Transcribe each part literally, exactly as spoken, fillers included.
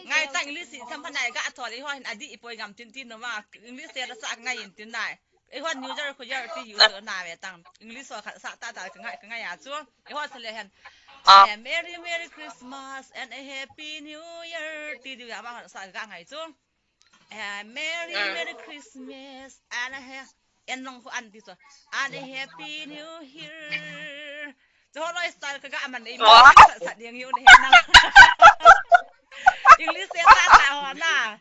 Ngai tang English i tham phanai ga thol i ho hin adih i poi ngam tin tin no ma. English te la sa ngai in tin nai. I ho New Year ko year ti use na ve tang. English ho kha sa ta ta ka ngai ka ngai a chu. I ho sa le hen. Eh, Merry Merry Christmas and a Happy New Year ti diu ya ma sa ga ngai chu. Eh, Merry Merry Christmas and a ha- en long ho an ti chu. And a Happy New Year. Chu ho loi style ka ga man ei ma sa sa ding yu ne na. English te ta ta ho na.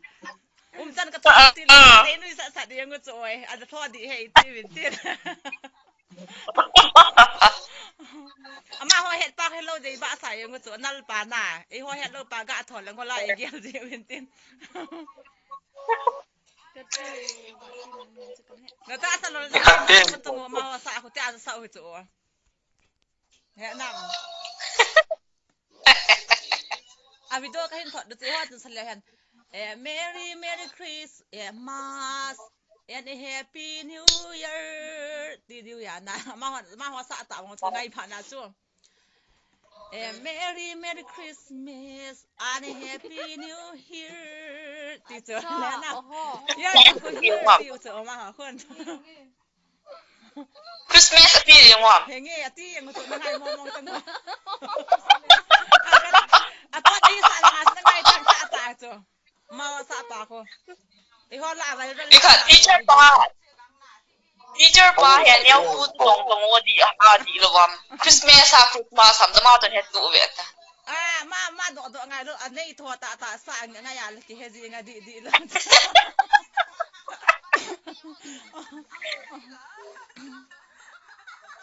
Um chan ka thot ti le, te nui sa sa ding u chu oi. A thot di hei ti vin ti. Ama ho het pa hello dei ba sa yong u chu nal pa na. Ei ho hello pa ga thol lang ho la i gel dei vin tin. Na ta sa lo. Ni khat te. Ka tu ma ho sa ko te a sa u chu. He na. A video ka hin thot du ti ho chun sa le hen. Eh, Merry, Merry Christmas and a Happy New Year. Ti diu ya na. Ma ho, ma ho sa ta mo chu ngai pha na chu. Eh, Merry, Merry Christmas and a Happy New Year. Ti chu. Acha, na na. Oho. Ya, ko year ti chu ma ho khun. Christmas ati jeng uam. Henge, ati jeng u chu na ngai mong mong tang u. A, a, a, ti sa la nga sa ngai tang ta ta chu. Ma wa sa pa ko. I ho la viral. Ni khat teacher pa. Teacher pa he neo pu tong tong o di a di lo uam. Christmas a Christmas sam da ma ton he tu ve ta. A, ma, ma do do ngai lo, a nei tho ta ta sa ngai a le ki he ji nga di di lo.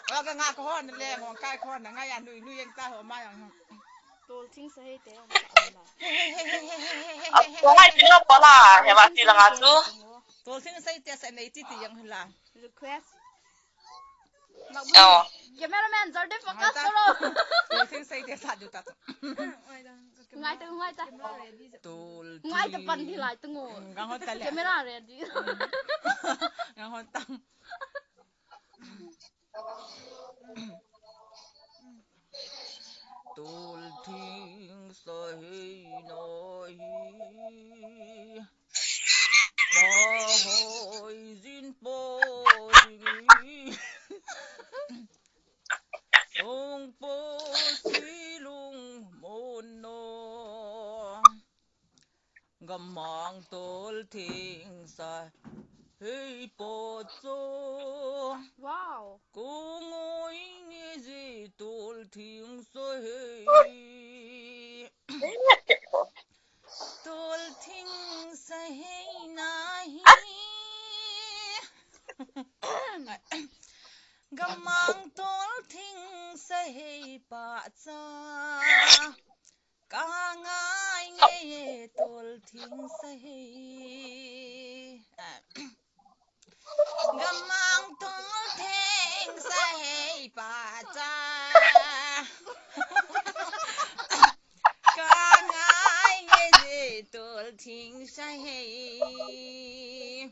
Wa ka nga ko hon le, ngong kai ko hon, ngai a nui nui yang ta ho ma yang. Tol thing sa hei te, ang sa ang la. Ko ngai pin lo pa la, he ma ti la nga tu. Tol thing sa hei te sa nei ti ti yang la. Request. Oh. Cameraman, jaldi focus karo. Tol thing sa hei te sa du ta. Ngai ta, ngai ta. Tol thing. Ngai ta pan thi lai tu ngo. Ngang ho ta le. Camera ready. Ngang ho ta. Tol thing sa hei na hi. Pa hoi jin pa jing in. Song pa silung mon na. Gamang tol thing sa hei pa cha. Wow. Kong oi nge ji tol thing sa hei. Tol thing sa hei na hi. Gamang tol thing sa hei pa cha. Ka ngai nge tol thing sa hei. Gamang tol thing sa hei pa cha. Ka ngai nge tol thing sa hei.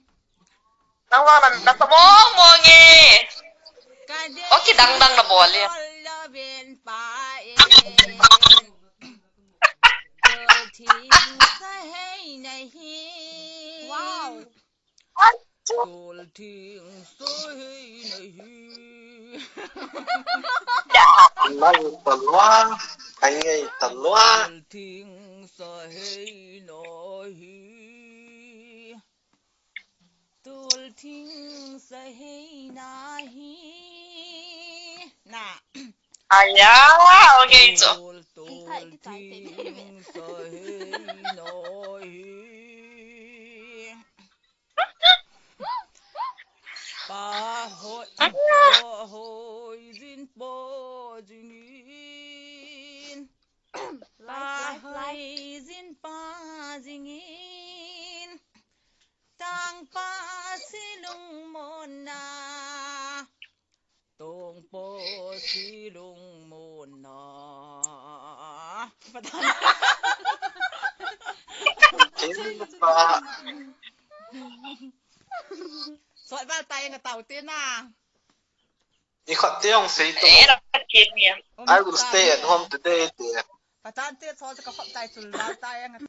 Nang vang na, na sa mong mong e. Ka dei. O, kidang dang na bol e. Tol thing sa hei na hi. Wow. Tol thing sa hei na hi. Ngai talua, ngai talua. Tol thing sa hei na hi. Tol thing sa hei na hi. Na. Aya, okay, so. Tol, tol thing sa hei na hi. Pa hoi, pa hoi jin pa jing in. Pa hoi jin pa jing in. Tang pa silung mon na. Tong pa silung mon na. Patang. Tin pa. Sot val tai nga tau te na. I khat te ong sei tu. Eh, na khat te ni. I will stay at home today te. Atante tho kakhop tai chul val tai ang.